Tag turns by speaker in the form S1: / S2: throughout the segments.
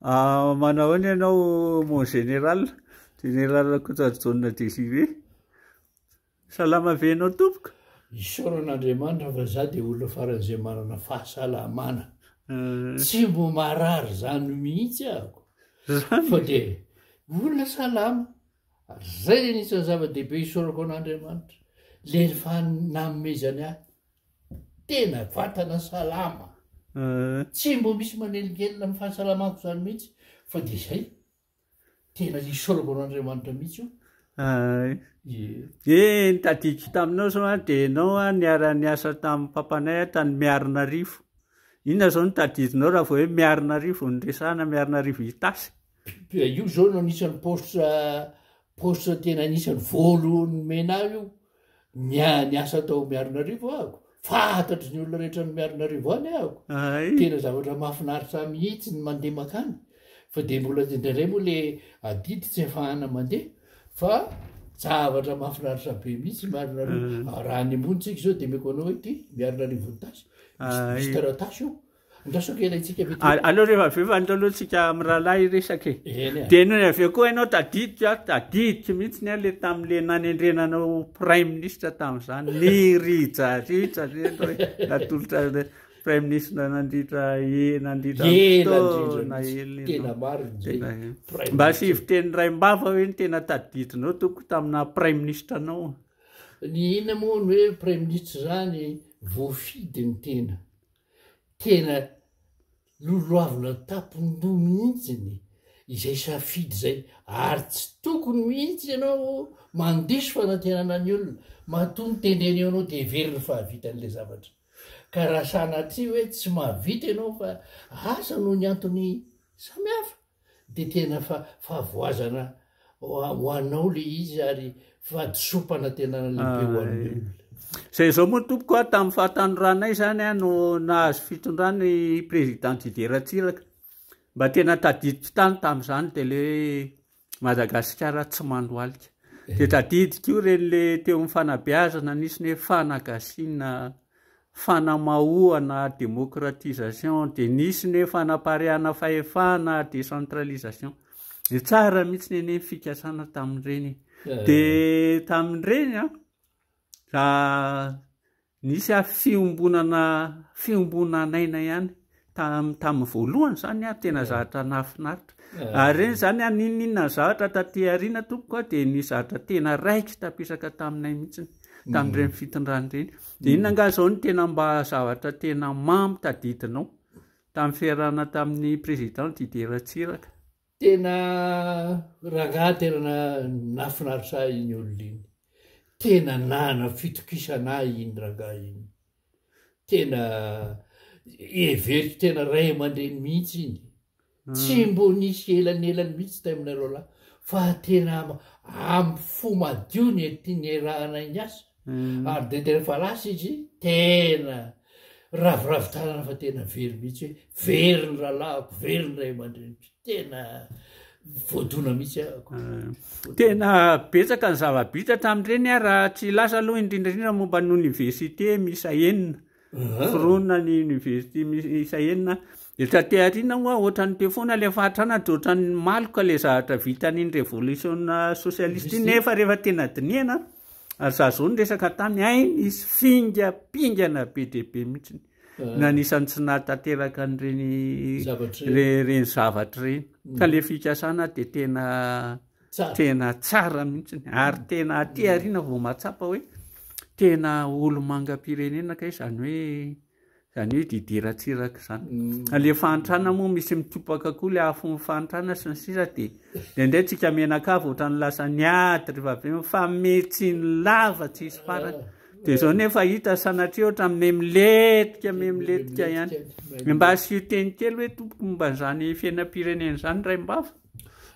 S1: Manao ahoana ianao mon général, général Rakotoarijaona Désiré? Salama ve ianao tompoko?
S2: Isaorana Andriamanitra fa za dia olona faran'izay manana fahasalamana. Tsy mbo marary zany mihitsy ahako fa dia olona salama. Ary zay ny anisan'ny zava-dehibe isaorako an'Andriamanitra, le fa nanomezany ahy tena vatana salama. Tsy mbo misy manelingelina amin'ny fahasalamako zany mihitsy fa dia zay. Tena isaorako an'Andriamanitra mihitsy io.
S1: Ay. Ie. Eh, ny tadidiko taminao zao an, dia ianao an niara-niasa tamin'ny papanay an tany Miarinarivo. Inona zao no tadidinao raha vao hoe Miarinarivo no resahana, Miarinarivo Itasy?
S2: Io zao no anisan'ny poste poste tena anisan'ny voalohany nomena ahy io. Nia- niasa tao Miarinarivo ahako. Fantatry ny olona rehetra any Miarinarivo any ahako.
S1: Ay.
S2: Tena zavatra mahafinaritra ahy mihitsy ny mandeha mankany. Fa dia mbola indraindray moa le adidy tsy ahafahana mandeha fa zavatra mahafinaritra be mihitsy Miarinarivo. Raha any ambony tsika izao dia omeko anao hoe ity Miarinarivo Itasy. Misy, misy
S1: Ay.
S2: taratasy io. Andraso kely antsika vetivety.
S1: Aleo rehefa avy eo fa andao aloha tsika mirahalahy hiresaka e.
S2: Eny e.
S1: Dia nony avy eo koa ianao tadidiko a, tadidiko mihitsy ny ahy le tamin'le nanendrena anao prime ministre tamin'izany. Nirijarija ve ianao e, natolotra le prime ministre nandritra e- nandritra ny
S2: Ela
S1: fotoana
S2: indrindra mihitsy.
S1: ela
S2: Tena
S1: ianao.
S2: marina izay.
S1: Tena ela.
S2: Prime
S1: Mba
S2: ministre.
S1: asio teny raim-bava hoe ny tena tadidinao tompoko tamina prime ministre anao.
S2: Ny inona moa ny hoe prime ministre izany voafidy ny tena. Tena lolohavina tampon-doha mihitsiny izay safidy izay ary tsy tokony mihitsy ianao mandiso fanantenana ny olona, matoa nitendrena eo anao dia heveriny fa hahavita an'ilay zavatra. Ka raha sanatria hoe tsy mahavita ianao fa asa noho ny antony samihafa Dia tena fahavoazana ho anao le izy ary fahadisoam-panantenana lehibe ho an'ny olona.
S1: Zay izao moa tompoko a, tamin'ny fahatanoranay zany a no nahazo fitondrana i président Didier Ratsiraka. Mba tena tadidiko tany tamin'izany dia le hoe Madagasikara tsy mandohalika. Dia tadidiko io ireny le teo amin'ny fanabeazana nisy ny hoe fanagasiana fanamaohana, démocratisation, dia nisy ny hoe fanapariahana fahefana, décentralisation. Dia tsara mihitsy ny anie ny fikasana tamin'ireny.
S2: Eh.
S1: Dia tamin'ireny an, nisy ah, fiombonana fiombonan'aina ihany tam- tamin'ny voalohany izany an, tena zavatra nahafinaritra.
S2: Eh.
S1: Ary ireny izany an, n'inon'inona zavatra taty aoriana tompoko an, dia ny zavatra tena raiki-tapisaka taminay mihitsy. tamin'ireny fitondrana ireny. Dia inona angaha izao no tena mba zavatra tena mamy tadidinao tamin'ny fiarahana tamin'ny président Didier Ratsiraka?
S2: Tena rangahy tena nahafinaritra ahy iny olona iny. Tena nana fitokisana ahy iny rangahy iny. Tena heveriko tena ray aman-dreny mihitsy iny. Tsy mbo nisy elanelany mihitsy taminareo lahy fa tena am fo madio ny ety niarahanay niasa ary de de rehefa lasa izy tena raviravy tanana fa tena very mihitsy hoe very ny rahalahiko very ny ray aman-dreniko tena voadona mihitsy ahako.
S1: Tena betsaka ny zava-bita tamin'ireny ah, raha tsy lasa aloha indrindra indrindra momba ny oniversite miisa enina. Foronina ny université miisa enina. Dia taty aoriana moa ohatran'ny teo foana ilay fahantrana dia ohatran'ny maloka ilay zavatra vitan'iny révolution socialiste iny nefa rehefa tena dinihana ary za zao niresaka tany hay nisy fingampingana be dia be mihitsy na anisan'ny tsy nahatanteraka an'ireny ireny zavatra ireny ka ilay fikasana dia tena Tena tsara mihitsy ary tena aty aoriana vao mahatsapa hoe tena olomangam-pirenena kay izany hoe izany hoe Didier Ratsiraka izany. Mm. Le fahantrana moa misy mitopaka koa le afon'ny fahantrana sy ny sisa dia indraindray tsika mianakavy ohatran'ny lasa niady rehefa avy eo mifamehy lava tsisy farany. Dia izao nefa hita sanatria ohatran'ny memiletika memiletika ihany. Mba asio teny kely hoe tompoko momba an'izany fiainam-pirenena izany raimbava.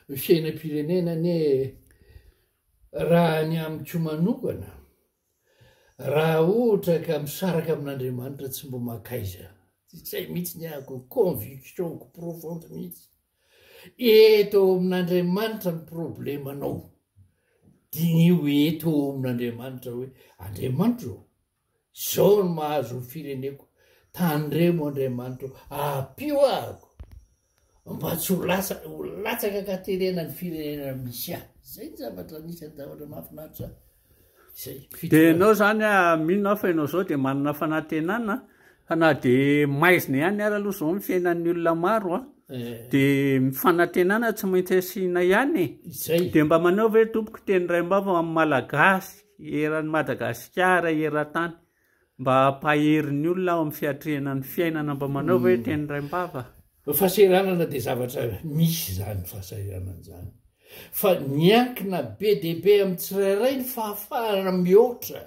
S2: Ny fiainam-pirenena anie raha ny amiko manokana, raha ohatra ka misaraka amin'Andriamanitra tsy mbo mankaiza. Izay mihitsy ny ahako, conviction-ko profonde mihitsy. Eto amin'Andriamanitra ny problemanao. Diniho eto amin'Andriamanitra hoe, Andriamanitra ô, Izao no mahazo ny fireneko, tandremo Andriamanitra ô, ampio ahako. Mba tsy ho lasa, ho latsaka an-katerena ny firenena misy ahy. Izay ny zavatra anisan'ny zavatra mahafinaritra ahy. Izay.
S1: Dia ianao izany, mino aho fa ianao izao dia manana fanantenana fa na dia maizina ihany ara aloha izao ny fiainan'ny olona maro a, dia ny fanantenana tsy maintsy asiana ihany e.
S2: Izay.
S1: Dia mba manao ve tompoko teny raim-bava amin'ny Malagasy eran'i Madagasikara eran-tany mba hampahery ny olona ao amin'ny fiatrehana ny fiainana mba manao ve teny raim-bava?
S2: Ny fahasahiranana dia zavatra misy izany fahasahiranana izany. Fa miankina be dia be amin'ny tsirairay ny fahafahana mihoatra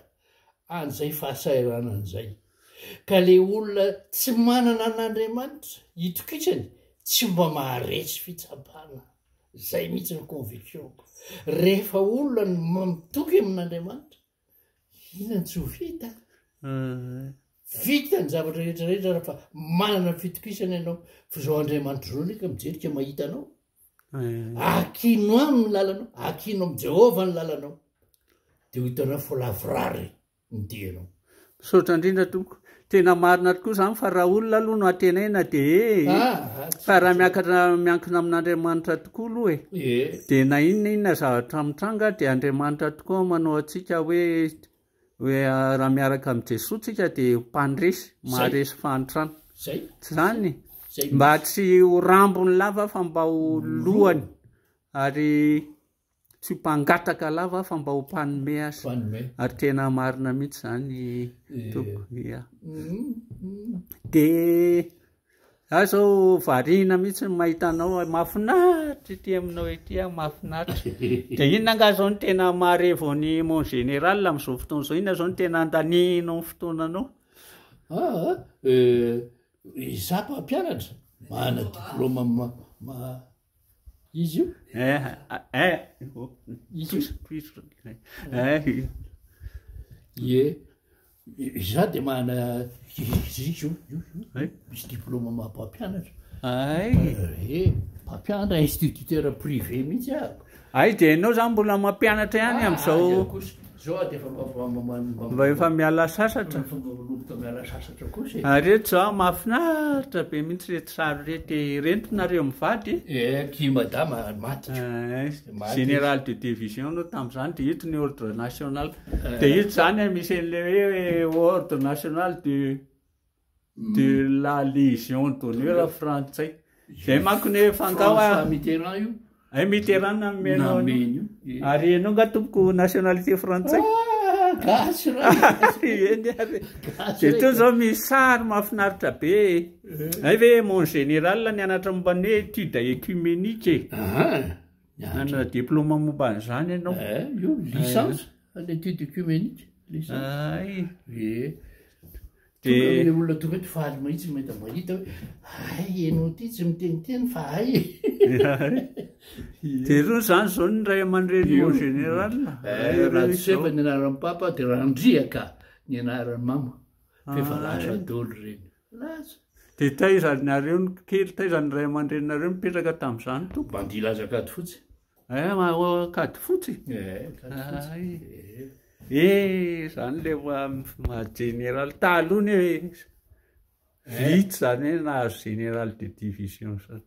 S2: an'izay fahasahiranana izay. Ka le olona tsy manana an'Andriamanitra itokisany tsy mba maharesy fitsapana. Zay mihitsy ny conviction-ko. Rehefa olona no mitoky amin'Andriamanitra, inona no tsy ho vita? Vita ny zavatra rehetra rehetra raha fa manana fitokisana ianao. Fa izao Andriamanitra izao anie ka mijery ka mahita anao. Akino aminy ny lalanao, akino amin'i Jehovah ny lalanao. Dia ho hitanao fa lavorary ny dianao.
S1: Misaotra indrindra tompoko. Tena marina tokoa izany fa raha olona aloha no antenaina dia eh,
S2: ah,
S1: fa raha miakatra miankina amin'Andriamanitra tokoa aloha e.
S2: Eh.
S1: Dia na inona inona zavatra mitranga dia Andriamanitra tokoa manao antsika hoe hoe ah, raha miaraka amin'i Jesoa tsika dia ho mpandresy, maharesy fahantrana.
S2: Zay.
S1: Tsy izany?
S2: Zay.
S1: Mba tsy ho rambony lava fa mba ho lohany ary Tsy ho mpangataka lava fa mba ho mpanome aza.
S2: Mpanome.
S1: Ary tena marina mihitsy izany
S2: Eh.
S1: tompoko. Ya.
S2: Mm.
S1: Dia za zao variana mihitsy ny mahita anao, mahafinaritra ity aminao ity aho, mahafinaritra. Dia inona angaha zao no tena maharevo an'i mon général amin'izao fotoana izao? Inona zao no tena andanianao ny fotoananao?
S2: Ah, eh, izaho mpampianatra, manana diplôme ma, ma, Izy io?
S1: Eh, eh,
S2: Izy io?
S1: Tohizo, eh.
S2: Ie. Izaho dia manana izy io, io, io.
S1: Eh?
S2: Misy diplôme maha mpampianatra.
S1: Ay.
S2: Eh, mpampianatra instituteur privé mihitsy aho.
S1: Ay, dia ianao zany mbola mampianatra ihany amin'izao.
S2: Ah, kosa. Zao aho dia efa mba
S1: Mba efa miala sasatra.
S2: Efa manomboka miala sasatra kosa e.
S1: Ary reto zao mahafinaritra be mihitsy reto sary reto e. Rento nareo mivady
S2: e. Eh, ki madama maty.
S1: Eh,
S2: Maty.
S1: Général de division anao tamin'izany dia ito ny ordre national. Dia ito zany misy an'ilay hoe ordre national de de la Légion d'honneur frantsay. Zay manko ny hoe fangao a.
S2: François Mitterrand io.
S1: Ay Mitterrand nameno an'io.
S2: Nameno io.
S1: Ary ianao nga tompoko nationalité frantsay?
S2: Ah, gasy ray.
S1: Eny ary.
S2: Gasy
S1: Dia
S2: ray.
S1: teo zao misy sary mahafinaritra be. Hay ve mon général nianatra momba ny hoe étude écuménique e.
S2: Ah,
S1: Nanana diplôme momba an'izany ianao.
S2: Eh, io licence en étude écuménique. Licence.
S1: Ay.
S2: Eh.
S1: Dia
S2: Tonga amin'ilay olona tonga eto faly mihitsy mahita mahita hoe hay ianao ity tsy miteniteny fa hay e.
S1: Dia ireo izany izao ny ray aman-dreny en général.
S2: Eh, Rajosefa ny anaran'ny papa dia Randriaka ny anaran'ny mama. Fa efa lasa daholo ireny. Lasa.
S1: Dia taiza nareo no kely, taiza ny ray aman-dreninareo nipetraka tamin'izany tompoko?
S2: Mandilaza Ankadifotsy.
S1: Eh, Ankadifotsy?
S2: Eh, Ankadifotsy.
S1: Ay. Eh, zany le maha général taloha ny hoe vitsy zany hoe nahazo général de division zany.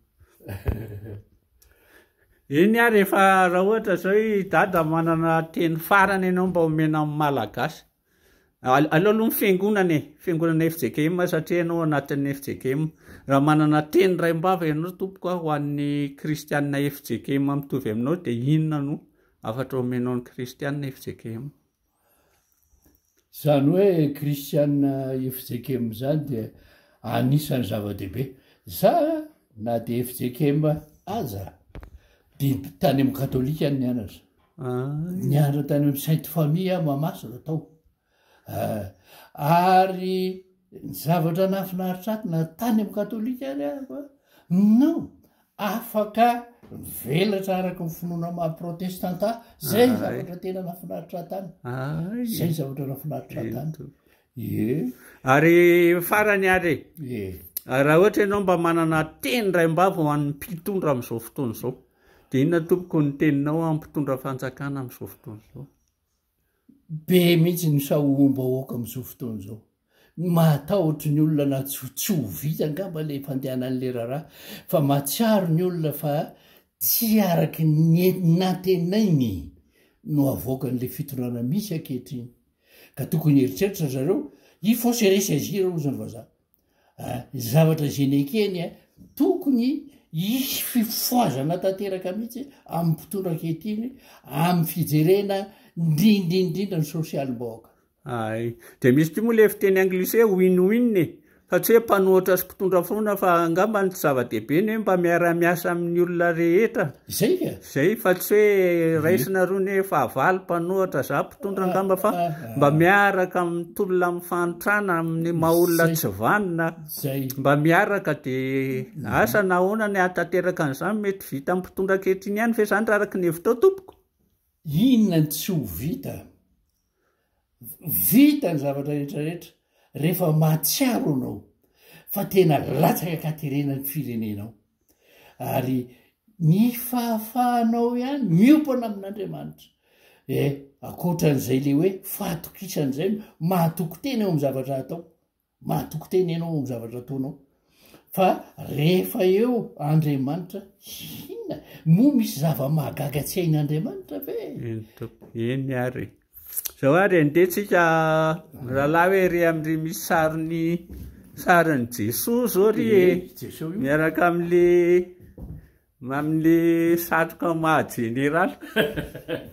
S1: Eny ary efa raha ohatra zao i Dada manana teny farany ianao mba omena amin'ny Malagasy. Aleo aloha ny fiangonana e, fiangonana FJKM satria ianao anatin'ny FJKM. Raha manana teny raim-bava ianao tompoko ho an'ny kristianina FJKM mitovy aminao dia inona no hafatra omenao ny kristianina FJKM?
S2: Izany hoe kristianina FJKM izany dia anisan'ny zava-dehibe. Za na dia FJKM aza dia tany amin'ny katolika aho nianatra. Nianatra tany amin'ny Sainte Famille aho Mahamasina tao. Ary ny zavatra nahafinaritra ahy na tany amin'ny katolika ary aho no afaka mivelatra araka ny finoana maha protestanta ahy. Zay ny zavatra tena nahafinaritra ahy tany. Zay ny zavatra nahafinaritra ahy tany. Ie.
S1: Ary farany ary e.
S2: Ie.
S1: Raha ohatra ianao mba manana teny raim-bava ho an'ny mpitondra amin'izao fotoana izao. Dia inona tompoko ny teninao amin'ny mpitondra fanjakana amin'izao fotoana izao?
S2: Be mihitsy ny sahohom-bahoaka amin'izao fotoana izao. Mahatahotra ny olona na tsy tsy ho vita angamba le fandehanan'le raharaha fa mahatsiaro ny olona fa tsy araky ny nantenainy no avoakan'le fitondrana misy ankehitriny. Ka tokony hieritreritra ry zareo, il faut se ressaisir hozy ny vazaha. Ah, ny zavatra izay nekeny a, tokony hisy fifohazana tanteraka mihitsy amin'ny mpitondra ankehitriny amin'ny fijerena indrindra indrindra ny sosialim-bahoaka.
S1: Hay. Dia misy koa moa ilay fiteny anglisy hoe win-win e. Fa tsy hoe mpanohitra sy mpitondra foana fa angamba ny zava-dehibe ny hoe mba miara-miasa amin'ny olona rehetra.
S2: Izay ka.
S1: Izay fa tsy hoe raisina roa ny hoe fahavalo mpanohitra za mpitondra angamba fa mba miaraka mitolona amin'ny fahantrana amin'ny maha olona tsy vanona.
S2: Izay.
S1: Mba miaraka dia asa na ahoana ny hahatanteraka an'izany mety vitan'ny mpitondra ankehitriny ihany ve izany raha araka ny hevitrao tompoko?
S2: Inona no tsy ho vita? Vita ny zavatra rehetra rehetra rehefa mahatsiaro anao fa tena latsaka an-katerena ny firenenao ary ny fahafahanao ihany miompana amin'Andriamanitra. Eh, ankoatran'izay le hoe fahatokisana izay mahatoky tena eo amin'ny zavatra atao. Mahatoky tena ianao amin'ny zavatra ataonao. Fa rehefa eo Andriamanitra, inona? Moa misy zava-mahagaga tsy hain'Andriamanitra ve?
S1: Eny tompoko, eny ary. Zao ary andeha tsika rahalahy hoe ry amin'ry misy sarin'ny sarin'i Jesoa zao ry e. Miaraka amin'le Amin'ny satroka maha jeneraly.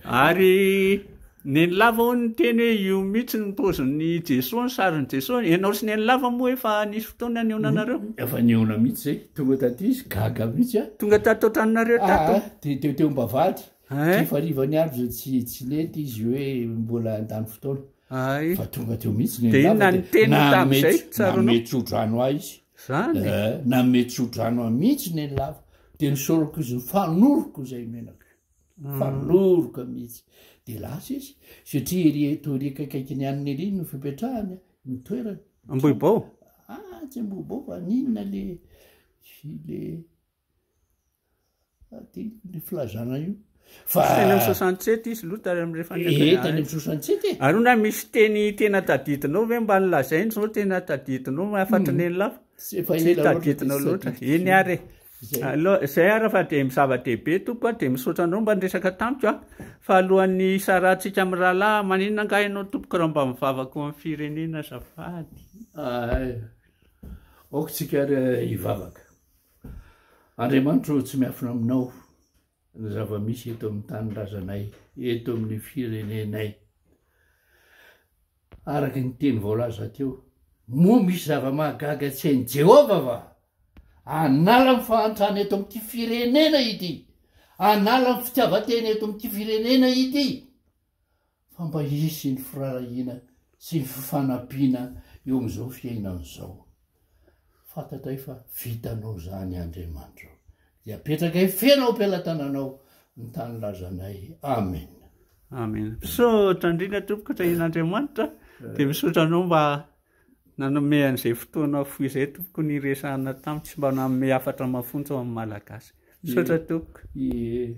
S1: Ary Nenilava hono niteny hoe io mihitsy ny paozin'i Jesoa, ny sarin'i Jesoa. Ianao sy Nenilava moa efa nisy fotoana nihaonanareo?
S2: Efa nihaona mihitsy zay. Tonga taty izy, gaga mihitsy aho.
S1: Tonga tato an-tranonareo tato?
S2: Ah, ah, teo teo am-bavahady. Efa hariva ny andro zay tsy tsy nety izy hoe mbola handany fotoana.
S1: Ay.
S2: Fa tonga teo mihitsy
S1: Nenilava. Dia inona ny teniny tamin'izay? Tsaroanao?
S2: Nanome tsodrano ahy izy.
S1: Zany e?
S2: Eh, nanome tsodrano ahy mihitsy Nenilava. Dia nisaorako izy nifanoroko izay menaka. Nifanoroko mihitsy. Dia lasa izy, satria ery eto ery akaikaikin'ny aniny ery no fipetrahany, ny toerany.
S1: Ambohibao?
S2: Ah, tsy Ambohibao fa n'inona le, le, Adinoko ny filazana io.
S1: Fa teny amin'ny 67 izy aloha tany amin'ny rehefa
S2: Eh, tany amin'ny 67 e.
S1: Ary hono misy teny tena tadidinao ve mba nolazainy zao tena tadidinao hafatry ny lava?
S2: Tsy efa
S1: Tsy
S2: ela loatra
S1: tadidinao
S2: dia tsy
S1: loatra.
S2: tadidiko
S1: Eny ary e.
S2: Izay.
S1: Alo, izay ary fa dia zava-dehibe tompoko a, dia misaotra anao mba niresaka tamiko a. Fa alohan'ny hisarahantsika amin'ny rahalahy, maninona angaha ianao tompoko raha mba mivavaka ho an'ny firenena azafady?
S2: Ay, aoka tsika ary hivavaka. Andriamanitra ô, tsy miafina aminao ny zava-misy eto amin'ny tanindrazanay, eto amin'ny firenenay. Araka ny teny voalaza teo, moa misy zava-mahagaga tsy hain'i Jehovah va? Hanala ny fahantrana eto amin'ity firenena ity, hanala ny fitiavan-tena eto amin'ity firenena ity. fa mba hisy ny firaharahiana sy ny fifanampiana eo amin'izao fiainana izao. Fantatray fa vitanao izany Andriamanitra o. Dia apetrakay feno ao am-pelatananao ny tanindrazanay. Amen.
S1: Amen. Misaotra indrindra tompoko tahian'Andriamanitra. Dia misaotra anao mba nanome an'izay fotoana fohy izay tompoko niresahana tamiko sy mba nanome hafatra mafonja ho an'ny Malagasy. Misaotra tompoko.
S2: Ie.